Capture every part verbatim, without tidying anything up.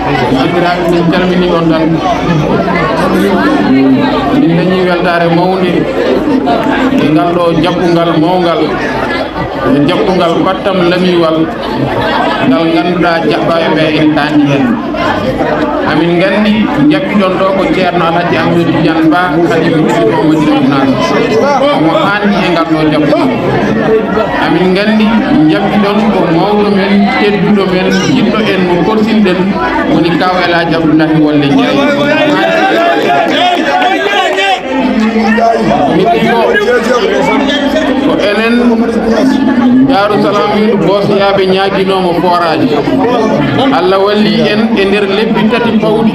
Banndiraaɓe, min calminii on tan. Min dañii weltaare mawnde e ngal ɗo jaɓɓungal mawngal, e jaɓɓungal battam lamiwal, ngal ngannduɗaa jaɓɓaaɓe ɓe ene taandi heen. Amin nganndi, jaɓɓiɗon ɗo ko Ceerno Alhaji Ahmed Tidiane Ba, Khalifa Seydi Mouhamadou Sow Naas. Omo haandi e ngal ɗo jaɓɓungal. Amin nganndi, jaɓɓiɗon ko mawɗo men, tedduɗo men, jiɗɗo en, mo korsinɗen, woni Kaaw El Hadj Abdoulahi Wolle Ndiaye. Heddi ko, ko enen Daaru Salaam Wiiɗu Boosiyaaɓe ñaaginoomo forage. Allah walli en e nder lebbi tati pawɗi.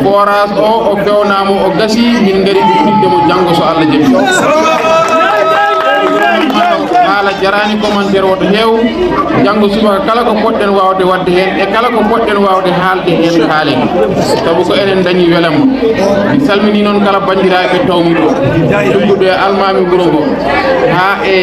Forage o, o fewnaama, o gasi, min ngari ɗum mo janngo so Allah jaɓi. Haala jaraani commentaire woto heew. Janngo subaka kala ko poɗɗen waawde waɗde heen e kala ko poɗɗen waawde haalde heen, kaalen. Sabu ko enen dañi welamma. Mi salminii noon kala banndiraaɓe tawmi ɗo, tuggude e almaami wuro ngo, haa e,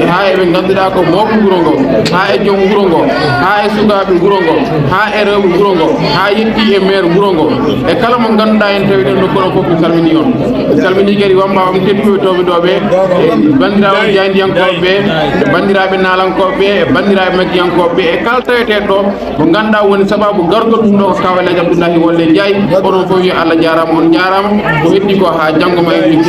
haa e ɓe ngannduɗaa ko mawɓe wuro ngo, haa e joom wuro ngo, haa e sukaaɓe wuro ngo, haa e rewɓe wuro ngo, haa yetti e maire wuro ngo, e kala mo ngannduɗaa en tawi ɗen ɗo kono fof, mi salminii on. Mi salminii kadi wammbaaɓe am tedduɓe tawɓe ɗo ɓe, e banndiraaɓe jaayndiyankooɓe ɓe, e banndiraaɓe naalankooɓe ɓe, e banndiraaɓe makkiyankooɓe ɓe, e kala taweteeɗo ɗo, mo ngannduɗaa woni sababu gargol mum ɗo ko Kaaw El Hadj Abdoulahi Wolle Ndiaye. Onon fof yo Allah jaaraama, on njaaraama. Ko heddi ko haa janngo ma en.